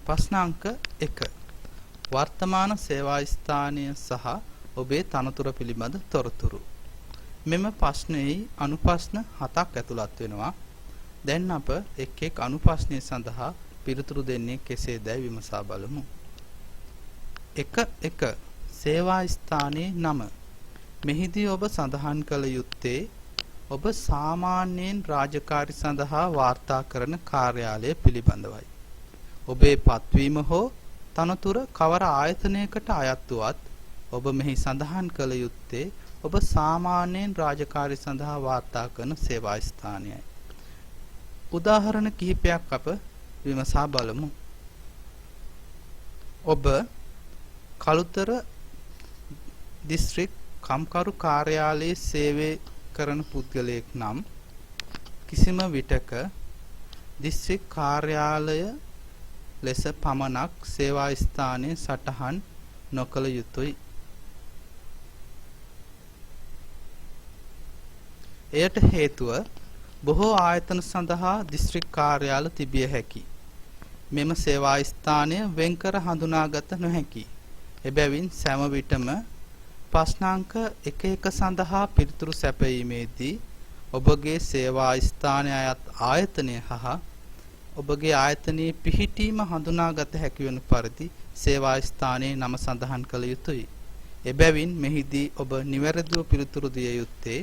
ප්‍රශ්න අංක 1. වර්තමාන සේවා ස්ථානය සහ ඔබේ තනතුර පිළිබඳ තොරතුරු. මෙම ප්‍රශ්නයේ අනුප්‍රශ්න 7ක් ඇතුළත් වෙනවා. දැන් අප එක් එක් අනුප්‍රශ්නය සඳහා පිළිතුරු දෙන්නේ කෙසේදැයි විමසා බලමු. 1 1 සේවා ස්ථානයේ නම. මෙහිදී ඔබ සඳහන් කළ යුත්තේ ඔබ සාමාන්‍යයෙන් රාජකාරි සඳහා වාර්තා කරන කාර්යාලය පිළිබඳවයි. ඔබේ පත්වීම හෝ තනතුර කවර ආයතනයකට අයත් වුවත් ඔබ මෙහි සඳහන් කළ යුත්තේ ඔබ සාමාන්‍යයෙන් රාජකාරි සඳහා වාර්තා කරන සේවා ස්ථානයයි. උදාහරණ කිහිපයක් අප විමසා බලමු. ඔබ කළුතර දිස්ත්‍රික් කම්කරු කාර්යාලයේ සේවය කරන පුද්ගලයෙක් නම් කිසිම විටක දිස්ත්‍රික් කාර්යාලය ලෙස පමණක් සේවා ස්ථානය සටහන් නොකළ යුතුයි. එයට හේතුව බොහෝ ආයතන සඳහා දිස්ත්‍රික් කාර්යාල තිබිය හැකි. මෙම සේවා ස්ථානය වෙන්කර හඳුනාගත නොහැකි. එබැවින් සෑම විටම ප්‍රශ්නාංක 1 1 සඳහා පිළිතුරු සැපයීමේදී ඔබගේ සේවා ස්ථානය අයත් ආයතනය හා ඔබගේ ආයතනයේ පිහිටීම හඳුනාගත හැකි වන පරිදි සේවා ස්ථානයේ නම සඳහන් කළ යුතුය. එබැවින් මෙහිදී ඔබ නිවැරදිව පිළිතුරු දිය යුත්තේ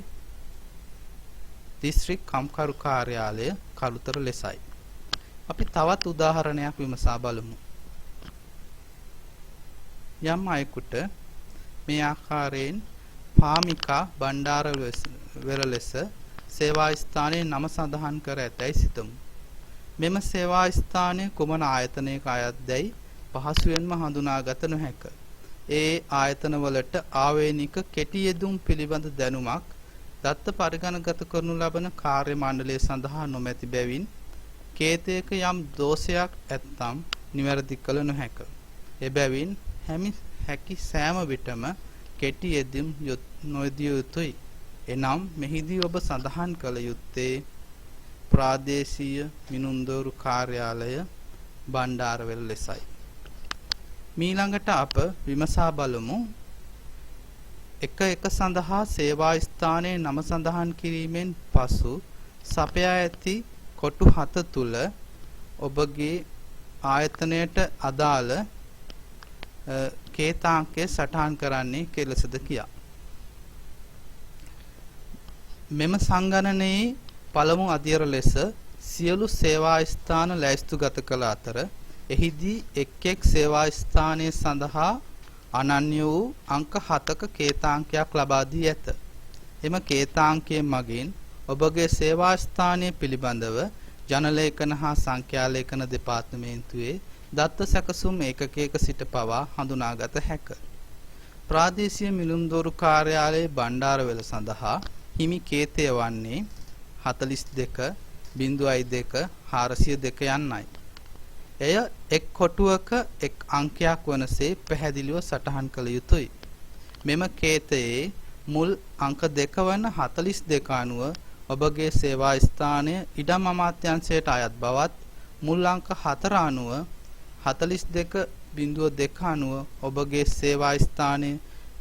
දිස්ත්‍රික් කම්කරු කාර්යාලය කළුතර ලෙසයි. අපි තවත් උදාහරණයක් විමසා බලමු. යම් අයෙකුට මේ ආකාරයෙන් පාමිකා බණ්ඩාරවෙල ලෙස සේවා ස්ථානයේ නම සඳහන් කර ඇතැයි සිතමු. මෙම සේවා ස්ථානය කුමන ආයතනයක අයත්දැයි පහසුවෙන්ම හඳුනාගත නොහැක. ඒ ආයතනවලට ආවේනික කෙටි යෙදුම් පිළිබඳ දැනුමක් දත්ත පරිගණගත කරනු ලබන කාර්ය මණ්ඩලය සඳහා නොමැති බැවින් කේතයක යම් දෝෂයක් ඇත්නම් නිවැරදි කළ නොහැක. එබැවින් හැකි සෑම විටම කෙටි යෙදුම් නොයෙදිය යුතුයි. එනම් මෙහිදී ඔබ සඳහන් කළ යුත්තේ ප්‍රාදේශීය මිනුම්දෝරු කාර්යාලය බණ්ඩාරවෙල ලෙසයි. මීළඟට අප විමසා බලමු 1 1 සඳහා සේවා ස්ථානයේ නම සඳහන් කිරීමෙන් පසු සපයා ඇති කොටු 7 තුල ඔබගේ ආයතනයට අදාළ කේතාංකය සටහන් කරන්නේ කෙලෙසද කියා. මෙම සංගණනයේ පළමු අදියර ලෙස සියලු සේවා ස්ථාන ලැයිස්තුගත කළ අතර එහිදී එක් එක් සේවා ස්ථානය සඳහා අනන්‍ය වූ අංක 7ක කේතාංකයක් ලබා දී ඇත. එම කේතාංකය මගින් ඔබගේ සේවා ස්ථානය පිළිබඳව ජනලේඛන හා සංඛ්‍යාලේඛන දෙපාර්තමේන්තුවේ දත්ත සැකසුම් ඒකකයක සිට පවා හඳුනාගත හැක. ප්‍රාදේශීය මිනුම්දෝරු කාර්යාලයේ බණ්ඩාරවෙල සඳහා හිමි කේතය වන්නේ 42 02 402 යන්නයි. එය එක් කොටුවක එක් අංකයක් වනසේ පැහැදිලිව සටහන් කළ යුතුයි. මෙම කේතයේ මුල් අංක දෙක වන 42 අනුව ඔබගේ සේවා ස්ථානය ඉඩම් අමාත්‍යාංශයට අයත් බවත්, මුල් අංක 4 අනුව 42 02 අනුව ඔබගේ සේවා ස්ථානය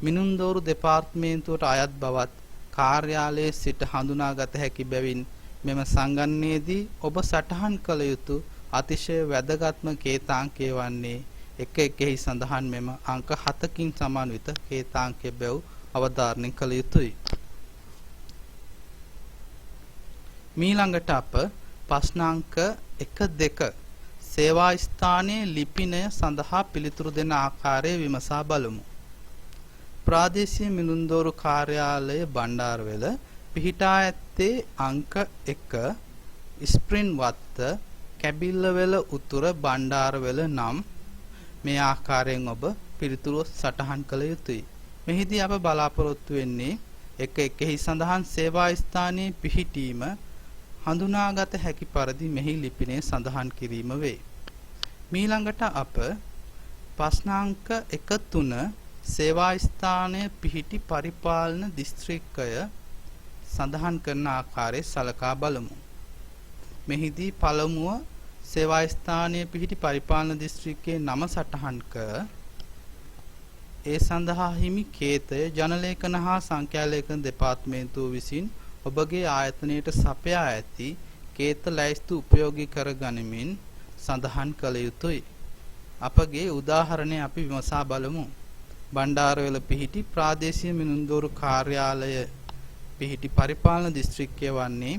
මිනුම්දෝරු දෙපාර්තමේන්තුවට අයත් බවත් කාර්යාලයේ සිට හඳුනාගත හැකි බැවින් මෙම සංගණනයේදී ඔබ සටහන් කළ යුතු අතිශය වැදගත්ම කේතාංකය වන්නේ එක එකෙහි සඳහන් මෙම අංක 7කින් සමන්විත කේතාංකය බැව් අවධාරණය කළ යුතුයි. මීළඟට අප ප්‍රශ්නාංක 1 2 සේවා ස්ථානයේ ලිපිනය සඳහා පිළිතුරු දෙන ආකාරය විමසා බලමු. ප්‍රාදේශීය මිනුම්දෝරු කාර්යාලය බණ්ඩාරවෙල පිහිටා ඇත්තේ අංක 1 ස්ප්‍රින් වත්ත කැබිල්ලවෙල උතුර බණ්ඩාරවෙල නම් මේ ආකාරයෙන් ඔබ පිළිතුරු සටහන් කළ යුතුයි. මෙහිදී අප බලාපොරොත්තු වෙන්නේ එක එකෙහි සඳහන් සේවා ස්ථානයේ පිහිටීම හඳුනාගත හැකි පරිදි මෙහි ලිපිනය සඳහන් කිරීම වේ. මීළඟට අප ප්‍රශ්නාංක 1 3 සේවා ස්ථානයේ පිහිටි පරිපාලන දිස්ත්‍රික්කය සඳහන් කරන ආකාරය සලකා බලමු. මෙහිදී පළමුව සේවා ස්ථානයේ පිහිටි පරිපාලන දිස්ත්‍රික්කයේ නම සටහන් කර ඒ සඳහා හිමි කේතය ජනලේඛන හා සංඛ්‍යාලේඛන දෙපාර්තමේන්තුව විසින් ඔබගේ ආයතනයට සපයා ඇති කේත ලැයිස්තු උපයෝගී කර ගනිමින් සඳහන් කළ යුතුයි. අපගේ උදාහරණය අපි විමසා බලමු. බණ්ඩාරවෙල පිහිටි ප්‍රාදේශීය මිනුම්දෝරු කාර්යාලය පිහිටි පරිපාලන දිස්ත්‍රික්කය වන්නේ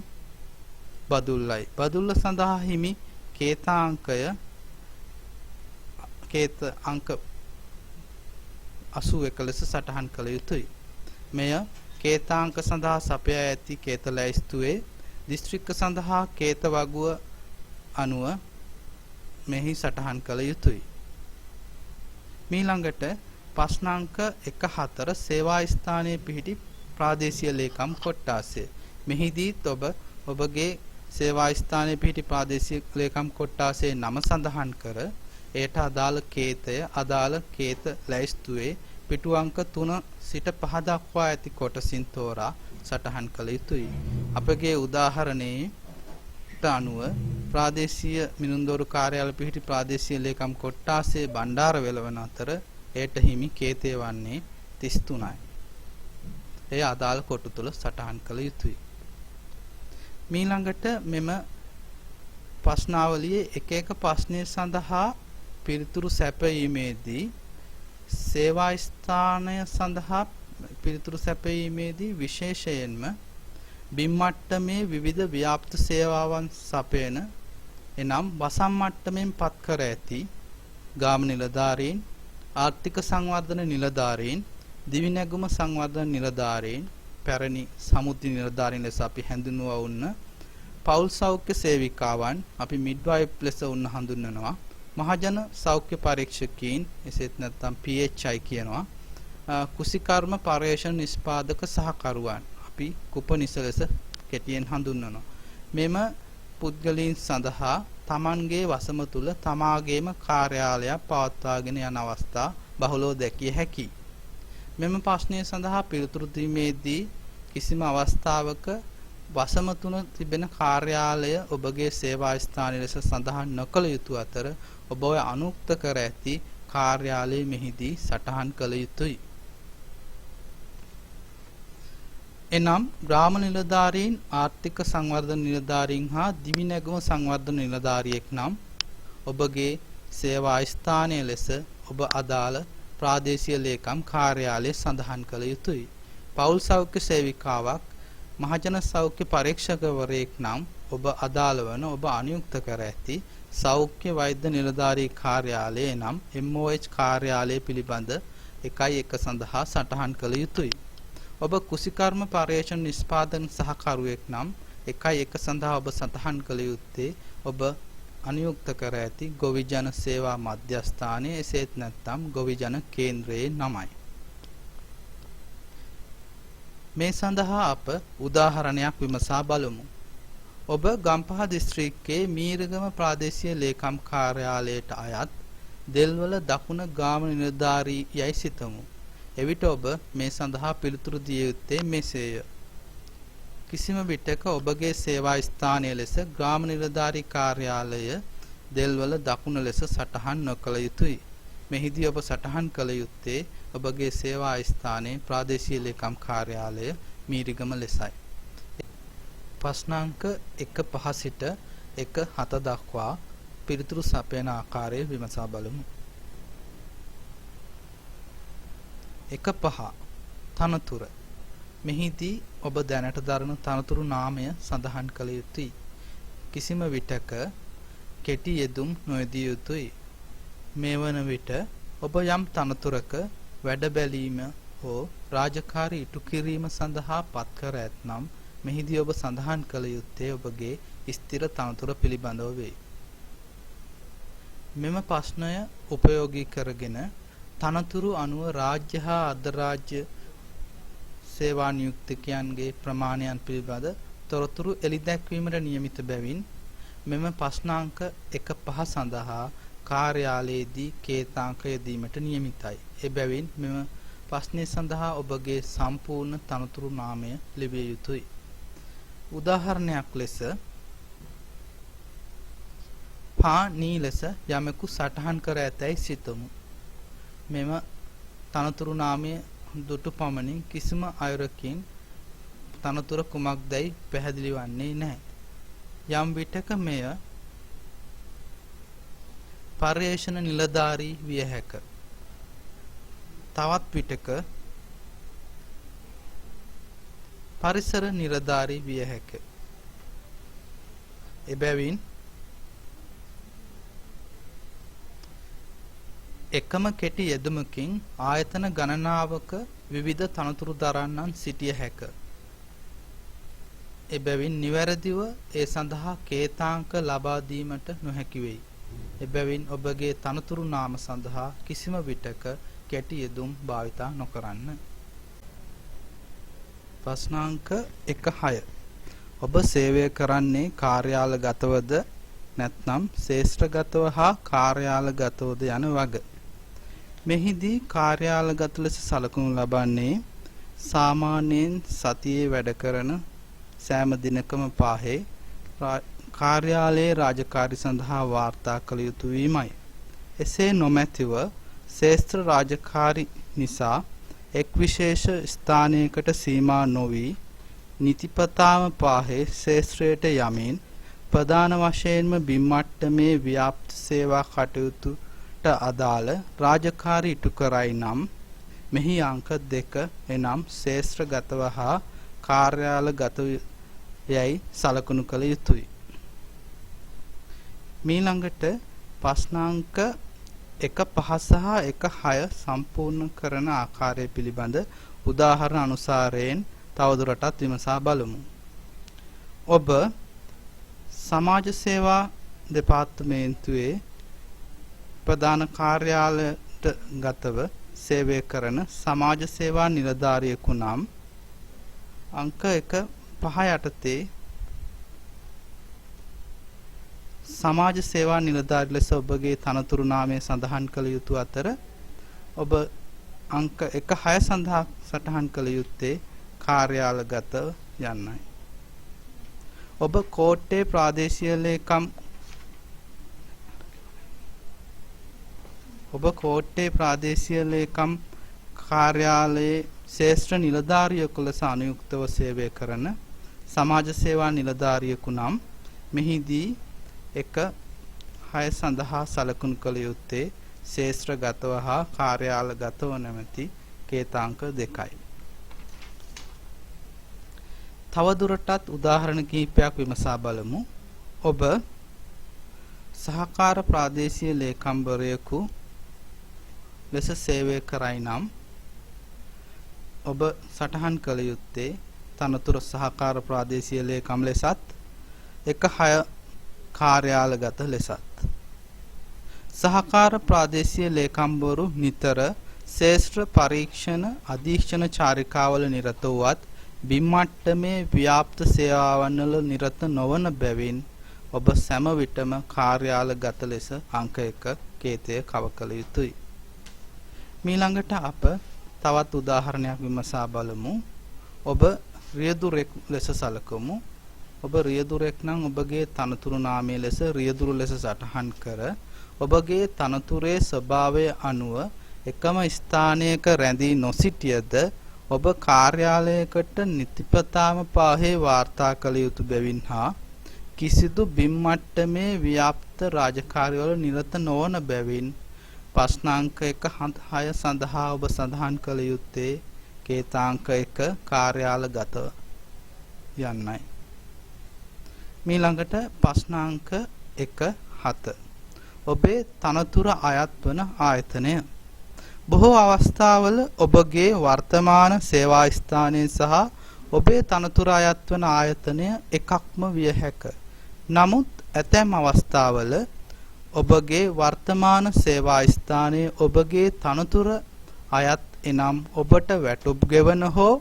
බදුල්ලයි. බදුල්ල සඳහා හිමි කේතාංකය කේත අංක 81 ලෙස සටහන් කළ යුතුයි. මෙය කේතාංක සඳහා සපයා ඇති කේත ලැයිස්තුවේ දිස්ත්‍රික්ක සඳහා කේත වගුව අනුව මෙහි සටහන් කළ යුතුයි. මීළඟට ප්‍රශ්න අංක 1-4 සේවා ස්ථානයේ පිහිටි ප්‍රාදේශීය ලේකම් කොට්ටාසය. මෙහිදීත් ඔබ ඔබගේ සේවා ස්ථානයේ පිහිටි ප්‍රාදේශීය ලේකම් කොට්ටාසයේ නම සඳහන් කර එයට අදාළ කේතය අදාළ කේත ලැයිස්තුවේ පිටු අංක 3 සිට 5 දක්වා ඇති කොටසින් තෝරා සටහන් කළ යුතුයි. අපගේ උදාහරණයට අනුව ප්‍රාදේශීය මිනුම්දොරු කාර්යාල පිහිටි ප්‍රාදේශීය ලේකම් කොට්ටාසයේ බණ්ඩාරවෙල වන අතර එයට හිමි කේතය වන්නේ 33යි. එය අදාළ කොටු තුල සටහන් කළ යුතුයි. මීළඟට මෙම ප්‍රශ්නාවලියේ එක එක ප්‍රශ්නය සඳහා පිළිතුරු සැපයීමේදී සේවා ස්ථානය සඳහා පිළිතුරු සැපයීමේදී විශේෂයෙන්ම බිම් මට්ටමේ විවිධ ව්‍යාප්ත සේවාවන් සපයන එනම් වසම් මට්ටමින් පත් කර ඇති ගාම නිලධාරීන්, ආර්ථික සංවර්ධන නිලධාරීන්, දිවිනැගුම සංවර්ධන නිලධාරීන්, පැරණි සමුද්‍ර නිලධාරීන් ලෙස අපි හැඳින්වුවා වුණ පවුල් සෞඛ්‍ය සේවිකාවන් අපි මිඩ්වයිෆ් ලෙස උන්න හඳුන්වනවා. මහජන සෞඛ්‍ය පරීක්ෂකීන් එසේත් නැත්නම් PHI කියනවා. කුසිකර්ම පර්යේෂණ නිෂ්පාදක සහකරුවන් අපි කුපනිස ලෙස කෙටියෙන් හඳුන්වනවා. මෙම පුද්ගලයන් සඳහා තමන්ගේ වසම තුල තමාගේම කාර්යාලයක් පවත්වාගෙන යන අවස්ථා බහුලව දැකිය හැකියි. මෙම ප්‍රශ්නය සඳහා පිළිතුරු දීමේදී කිසිම අවස්ථාවක වසම තුන තිබෙන කාර්යාලය ඔබගේ සේවා ස්ථානය ලෙස සඳහන් නොකළ යුතු අතර ඔබ ඔය අනුක්ත කර ඇති කාර්යාලය මෙහිදී සටහන් කළ යුතුයි. එනම් ග්‍රාම නිලධාරීන්, ආර්ථික සංවර්ධන නිලධාරීන් හා දිවිනැගුම සංවර්ධන නිලධාරියෙක් නම් ඔබගේ සේවා ස්ථානය ලෙස ඔබ අදාළ ප්‍රාදේශීය ලේකම් කාර්යාලය සඳහන් කළ යුතුයි. පවුල් සෞඛ්‍ය සේවිකාවක්, මහජන සෞඛ්‍ය පරීක්ෂකවරයෙක් නම් ඔබ අදාළ වන ඔබ අනුයුක්ත කර ඇති සෞඛ්‍ය වෛද්‍ය නිලධාරී කාර්යාලය නම් MOH කාර්යාලය පිළිබඳ 1.1 සඳහා සටහන් කළ යුතුයි. ඔබ කුසිකර්ම පර්යේෂණ නිෂ්පාදන සහකරුවෙක් නම් 1.1 සඳහා ඔබ සටහන් කළ යුත්තේ ඔබ අනුයුක්ත කර ඇති ගොවිජන සේවා මධ්‍යස්ථානය එසේත් නැත්නම් ගොවිජන කේන්ද්‍රයේ නමයි. මේ සඳහා අප උදාහරණයක් විමසා බලමු. ඔබ ගම්පහ දිස්ත්‍රික්කයේ මීරගම ප්‍රාදේශීය ලේකම් කාර්යාලයට අයත් දෙල්වල දකුණ ග්‍රාම නිලධාරී යයි සිතමු. එවිට ඔබ මේ සඳහා පිළිතුරු දිය යුත්තේ මෙසේය. කිසිම විටක ඔබගේ සේවා ස්ථානය ලෙස ග්‍රාම නිලධාරී කාර්යාලය දෙල්වල දකුණ ලෙස සටහන් නොකළ යුතුයි. මෙහිදී ඔබ සටහන් කළ යුත්තේ ඔබගේ සේවා ස්ථානයේ ප්‍රාදේශීය ලේකම් කාර්යාලය මීරිගම ලෙසයි. ප්‍රශ්නාංක 1.5 සිට 1.7 දක්වා පිළිතුරු සපයන ආකාරය විමසා බලමු. 1.5 තනතුර. මෙහිදී ඔබ දැනට දරන තනතුරු නාමය සඳහන් කළ යුතුයි. කිසිම විටක කෙටි යෙදුම් නොයෙදිය යුතුයි. මේ වන විට ඔබ යම් තනතුරක වැඩ බැලීම හෝ රාජකාරි ඉටු කිරීම සඳහා පත් කර ඇතනම් මෙහිදී ඔබ සඳහන් කළ යුත්තේ ඔබගේ ස්ථිර තනතුර පිළිබඳව වේ. මෙම ප්‍රශ්නය උපයෝගී කරගෙන තනතුරු අනුව රාජ්‍ය හා අර්ධ රාජ්‍ය සේවා නියුක්තිකයන්ගේ ප්‍රමාණයන් පිළිබඳ තොරතුරු එළිදැක්වීමට නියමිත බැවින් මෙම ප්‍රශ්නාංක 1.5 සඳහා කාර්යාලයේදී කේතාංක යෙදීමට නියමිතයි. එබැවින් මෙම ප්‍රශ්නය සඳහා ඔබගේ සම්පූර්ණ තනතුරු නාමය ලිවිය යුතුයි. උදාහරණයක් ලෙස පා නී ලෙස යමෙකු සටහන් කර ඇතැයි සිතමු. මෙම තනතුරු නාමය දුටු පමණින් කිසිම අයුරකින් තනතුර කුමක්දැයි පැහැදිලි වන්නේ නැහැ. යම් විටක මෙය පර්යේෂණ නිලධාරී විය හැක. තවත් විටක පරිසර නිලධාරී විය හැක. එබැවින් එකම කෙටි යෙදුමකින් ආයතන ගණනාවක විවිධ තනතුරු දරන්නන් සිටිය හැක. එබැවින් නිවැරදිව ඒ සඳහා කේතාංක ලබා දීමට නොහැකි වෙයි. එබැවින් ඔබගේ තනතුරු නාම සඳහා කිසිම විටක කෙටි යෙදුම් භාවිතා නොකරන්න. ප්‍රශ්නාංක 1-6. ඔබ සේවය කරන්නේ කාර්යාලගතවද නැත්නම් ශේෂ්ත්‍රගතව හා කාර්යාලගතවද යන වග. මෙහිදී කාර්යාලගත ලෙස සලකනු ලබන්නේ සාමාන්‍යයෙන් සතියේ වැඩ කරන සෑම දිනකම පාහේ කාර්යාලයේ රාජකාරි සඳහා වාර්තා කළ යුතු වීමයි. එසේ නොමැතිව ශේෂ්ත්‍ර රාජකාරි නිසා එක් විශේෂ ස්ථානයකට සීමා නොවී නිතිපතාම පාහේ ශේෂ්ත්‍රයට යමින් ප්‍රධාන වශයෙන්ම බිම් මට්ටමේ ව්‍යාප්ත සේවා කටයුතුට අදාළ රාජකාරි ඉටු කරයි නම් මෙහි අංක 2 එනම් ශේෂ්ත්‍රගතව හා කාර්යාලගතව යයි සලකනු කළ යුතුය. මීළඟට ප්‍රශ්නාංක 1-5 සහ 1-6 සම්පූර්ණ කරන ආකාරය පිළිබඳ උදාහරණ අනුසාරයෙන් තවදුරටත් විමසා බලමු. ඔබ සමාජ සේවා දෙපාර්තමේන්තුවේ ප්‍රධාන කාර්යාලයට ගතව සේවය කරන සමාජ සේවා නිලධාරියෙකු නම් අංක 1-5 යටතේ සමාජ සේවා නිලධාරී ලෙස ඔබගේ තනතුරු නාමය සඳහන් කළ යුතු අතර ඔබ අංක 1-6 සඳහා සටහන් කළ යුත්තේ කාර්යාලගත යන්නයි. ඔබ කෝට්ටේ ප්‍රාදේශීය ලේකම් ඔබ කෝට්ටේ ප්‍රාදේශීය ලේකම් කාර්යාලයේ ශ්‍රේෂ්ඨ නිලධාරියෙකු ලෙස අනුයුක්තව සේවය කරන සමාජ සේවා නිලධාරියෙකු නම් මෙහිදී 1-6 සඳහා සලකනු කළ යුත්තේ ශේෂ්ත්‍රගතව හා කාර්යාලගතව නැමැති කේතාංක 2යි. තවදුරටත් උදාහරණ කිහිපයක් විමසා බලමු. ඔබ සහකාර ප්‍රාදේශීය ලේකම්වරයෙකු ලෙස සේවය කරයි නම් ඔබ සටහන් කළ යුත්තේ තනතුර සහකාර ප්‍රාදේශීය ලේකම් ලෙසත් 1-6 කාර්යාලගත ලෙසත්. සහකාර ප්‍රාදේශීය ලේකම්වරු නිතර ශේෂ්ත්‍ර පරීක්ෂණ අධීක්ෂණ චාරිකාවල නිරත වුවත් බිම් මට්ටමේ ව්‍යාප්ත සේවාවන් වල නිරත නොවන බැවින් ඔබ සෑම විටම කාර්යාලගත ලෙස අංක 1 කේතය කව කළ යුතුයි. මීළඟට අප තවත් උදාහරණයක් විමසා බලමු. ඔබ රියදුරෙක් ලෙස සලකමු. ඔබ රියදුරෙක් නම් ඔබගේ තනතුරු නාමය ලෙස රියදුරු ලෙස සටහන් කර ඔබගේ තනතුරේ ස්වභාවය අනුව එකම ස්ථානයක රැඳී නොසිටියද ඔබ කාර්යාලයකට නිතිපතාම පාහේ වාර්තා කළ යුතු බැවින් හා කිසිදු බිම් මට්ටමේ ව්‍යාප්ත රාජකාරිවල නිරත නොවන බැවින් ප්‍රශ්නාංක 1-6 සඳහා ඔබ සඳහන් කළ යුත්තේ කේතාංක 1 කාර්යාලගත යන්නයි. මීළඟට ප්‍රශ්නාංක 1-7. ඔබේ තනතුර අයත් වන ආයතනය. බොහෝ අවස්ථාවල ඔබගේ වර්තමාන සේවා ස්ථානය සහ ඔබේ තනතුර අයත් වන ආයතනය එකක්ම විය හැක. නමුත් ඇතැම් අවස්ථාවල ඔබගේ වර්තමාන සේවා ස්ථානය ඔබගේ තනතුර අයත් එනම් ඔබට වැටුප් ගෙවන හෝ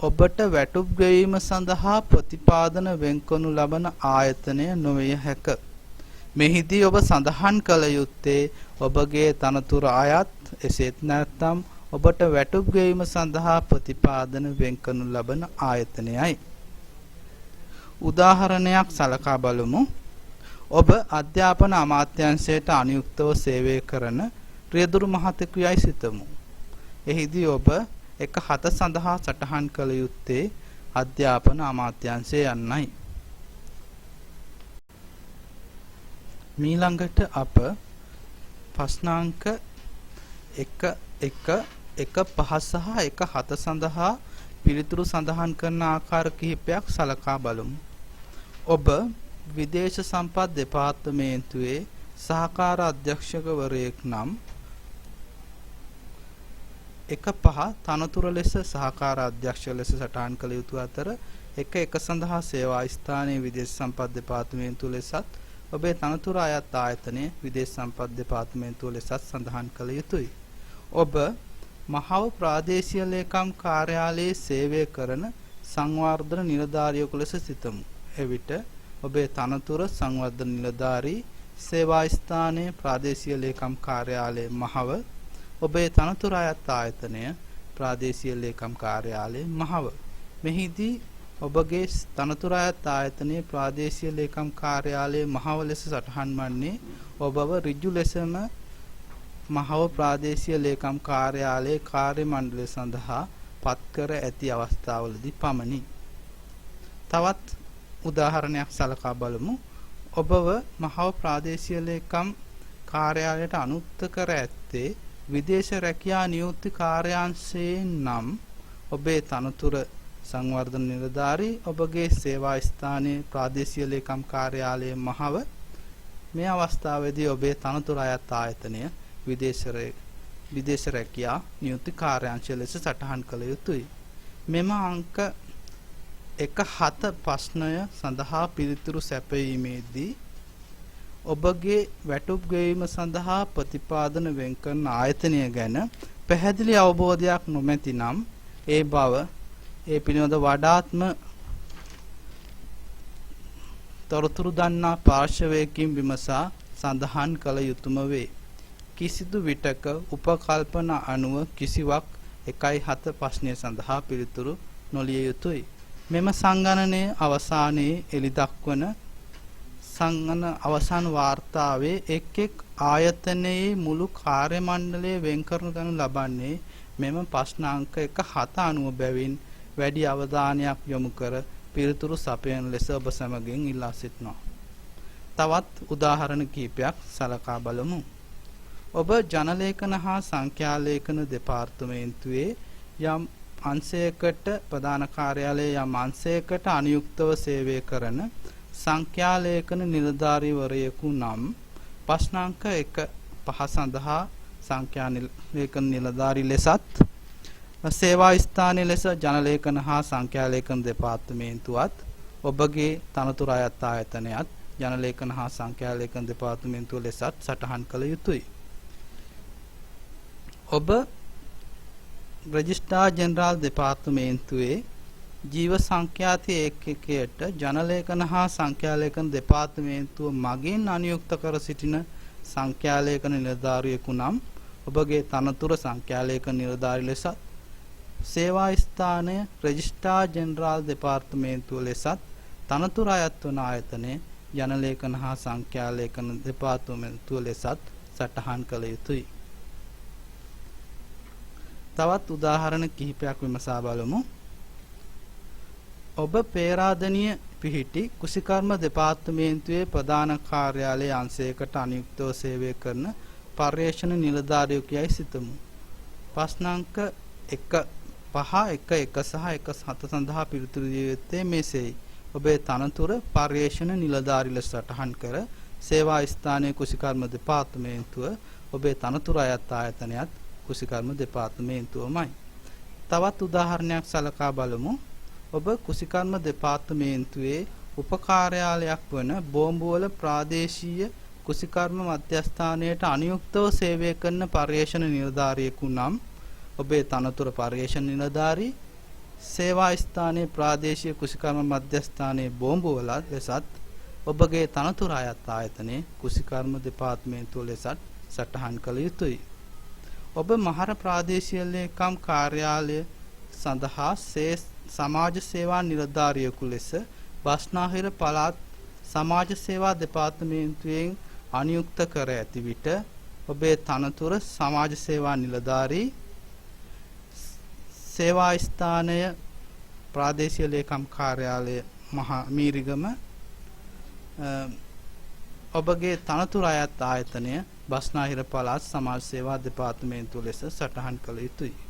ඔබට වැටුප් ගෙවීම සඳහා ප්‍රතිපාදන වෙන්කරනු ලබන ආයතනය නොවිය හැක. මෙහිදී ඔබ සඳහන් කළ යුත්තේ ඔබගේ තනතුර අයත් එසේත් නැත්නම් ඔබට වැටුප් ගෙවීම සඳහා ප්‍රතිපාදන වෙන්කරනු ලබන ආයතනයයි. උදාහරණයක් සලකා බලමු. ඔබ අධ්‍යාපන අමාත්‍යාංශයට අනුයුක්තව සේවය කරන රියදුරු මහතෙකු යයි සිතමු. එහිදී ඔබ 1.7 සඳහා සටහන් කළ යුත්තේ අධ්‍යාපන අමාත්‍යාංශය යන්නයි. මීළඟට අප ප්‍රශ්නාංක 1 1 1 5 සහ 1 7 සඳහා පිළිතුරු සඳහන් කරන ආකාර කිහිපයක් සලකා බලමු. ඔබ විදේශ සම්පත් දෙපාර්තමේන්තුවේ සහකාර අධ්‍යක්ෂකවරයෙක් නම් 1 5 තනතුර ලෙස සහකාර අධ්‍යක්ෂ ලෙස සටහන් කළ යුතු අතර 1 1 සඳහා සේවා ස්ථානයේ විදේශ සම්පත් දෙපාර්තමේන්තුව ලෙසත් ඔබේ තනතුර අයත් ආයතනය විදේශ සම්පත් දෙපාර්තමේන්තුව ලෙසත් සඳහන් කළ යුතුය. ඔබ මහව ප්‍රාදේශීය ලේකම් කාර්යාලයේ සේවය කරන සංවර්ධන නිලධාරියෙකු ලෙස සිතමු. එවිට ඔබේ තනතුර සංවර්ධන නිලධාරී, සේවා ස්ථානයේ ප්‍රාදේශීය ලේකම් කාර්යාලය මහව, ඔබේ තනතුර අයත් ආයතනය ප්‍රාදේශීය ලේකම් කාර්යාලය මහව. මෙහිදී ඔබගේ තනතුර අයත් ආයතනයේ ප්‍රාදේශීය ලේකම් කාර්යාලයේ මහව ලෙස සටහන් වන්නේ ඔබව ඍජු ලෙසම මහව ප්‍රාදේශීය ලේකම් කාර්යාලයේ කාර්ය මණ්ඩලය සඳහා පත්කර ඇති අවස්ථාවලදී පමණි. තවත් උදාහරණයක් සලකා බලමු. ඔබව මහව ප්‍රාදේශීය ලේකම් කාර්යාලයට අනුක්ත කර ඇත්තේ විදේශ රැකියා නියුක්ති කාර්යාංශයෙන් නම් ඔබේ තනතුර සංවර්ධන නිලධාරී, ඔබගේ සේවා ස්ථානයේ ප්‍රාදේශීය ලේකම් කාර්යාලයේ මහව. මේ අවස්ථාවේදී ඔබේ තනතුර අයත් ආයතනය විදේශ රැකියා නියුක්ති කාර්යාංශය ලෙස සටහන් කළ යුතුයි. මෙම අංක 1 7 ප්‍රශ්නය සඳහා පිළිතුරු සැපයීමේදී ඔබගේ වැටුප් ගෙවීම සඳහා ප්‍රතිපාදන වෙන් කරන ආයතනය ගැන පැහැදිලි අවබෝධයක් නොමැති නම් ඒ බව ඒ පිළිබඳ වඩාත්ම තොරතුරු දන්නා පාර්ශවයකින් විමසා සඳහන් කළ යුතුම වේ. කිසිදු විටක උපකල්පන අනුව කිසිවක් 1 7 ප්‍රශ්නය සඳහා පිළිතුරු නොලිය යුතුයි. මෙම සංගණනයේ අවසානයේ එළි දක්වන සංගණන අවසාන වාර්තාවේ එක් එක් ආයතනයේ මුළු කාර්ය මණ්ඩලය වෙන් කරනු ගනු ලබන්නේ මෙම ප්‍රශ්න අංක 1 7 අනුව බැවින් වැඩි අවධානයක් යොමු කර පිළිතුරු සපයන ලෙස ඔබ සැමගෙන් ඉල්ලා සිටිනවා. තවත් උදාහරණ කිහිපයක් සලකා බලමු. ඔබ ජනලේඛන හා සංඛ්‍යාලේඛන දෙපාර්තමේන්තුවේ යම් අංශයකට ප්‍රධාන කාර්යාලයේ යම් අංශයකට අනුයුක්තව සේවය කරන සංඛ්‍යාලේඛන නිලධාරීවරයෙකු නම් ප්‍රශ්නාංක 1 5 සඳහා සංඛ්‍යාලේඛන නිලධාරී ලෙසත් සේවා ස්ථානයේ ලෙස ජනලේඛන හා සංඛ්‍යාලේඛන දෙපාර්තමේන්තුවත් ඔබගේ තනතුර අයත් ආයතනයත් ජනලේඛන හා සංඛ්‍යාලේඛන දෙපාර්තමේන්තුව ලෙසත් සටහන් කළ යුතුයි. ඔබ රෙජිස්ට්‍රාර් ජෙනරාල් දෙපාර්තමේන්තුවේ ජීව සංඛ්‍යාත ඒකකයට ජනලේඛන හා සංඛ්‍යාලේඛන දෙපාර්තමේන්තුව මගින් අනුයුක්ත කර සිටින සංඛ්‍යාලේඛන නිලධාරියෙකු නම් ඔබගේ තනතුර සංඛ්‍යාලේඛන නිලධාරී ලෙසත් සේවා ස්ථානය රෙජිස්ට්‍රාර් ජෙනරාල් දෙපාර්තමේන්තුව ලෙසත් තනතුර අයත් වන ආයතනය ජනලේඛන හා සංඛ්‍යාලේඛන දෙපාර්තමේන්තුව ලෙසත් සටහන් කළ යුතුයි. තවත් උදාහරණ කිහිපයක් විමසා බලමු. ඔබ පේරාදෙණිය පිහිටි කුසිකර්ම දෙපාර්තමේන්තුවේ ප්‍රධාන කාර්යාලයේ අංශයකට අනුයුක්තව සේවය කරන පර්යේෂණ නිලධාරියෙකු යයි සිතමු. ප්‍රශ්නාංක 1 5 1 1 සහ 1 7 සඳහා පිළිතුරු දිය යුත්තේ මෙසේයි. ඔබේ තනතුර පර්යේෂණ නිලධාරී ලෙස සටහන් කර සේවා ස්ථානයේ කුසිකර්ම දෙපාර්තමේන්තුව, ඔබේ තනතුර අයත් ආයතනයත් කුසිකර්ම දෙපාර්තමේන්තුවමයි. තවත් උදාහරණයක් සලකා බලමු. ඔබ කුසිකර්ම දෙපාර්තමේන්තුවේ උපකාර්යාලයක් වන බෝම්බුවල ප්‍රාදේශීය කුසිකර්ම මධ්‍යස්ථානයට අනුයුක්තව සේවය කරන පර්යේෂණ නිලධාරියෙකු නම් ඔබේ තනතුර පර්යේෂණ නිලධාරී, සේවා ස්ථානයේ ප්‍රාදේශීය කුසිකර්ම මධ්‍යස්ථානයේ බෝම්බුවල ලෙසත් ඔබගේ තනතුර අයත් ආයතනයේ කුසිකර්ම දෙපාර්තමේන්තුව ලෙසත් සටහන් කළ යුතුයි. ඔබ මහර ප්‍රාදේශීය ලේකම් කාර්යාලය සඳහා සමාජ සේවා නිලධාරියෙකු ලෙස බස්නාහිර පළාත් සමාජ සේවා දෙපාර්තමේන්තුවෙන් අනුයුක්ත කර ඇති විට ඔබේ තනතුර සමාජ සේවා නිලධාරී, සේවා ස්ථානය ප්‍රාදේශීය ලේකම් කාර්යාලය මහා මීරිගම, ඔබගේ තනතුර අයත් ආයතනය බස්නාහිර පළාත් සමාජ සේවා දෙපාර්තමේන්තුව ලෙස සටහන් කළ යුතුයි.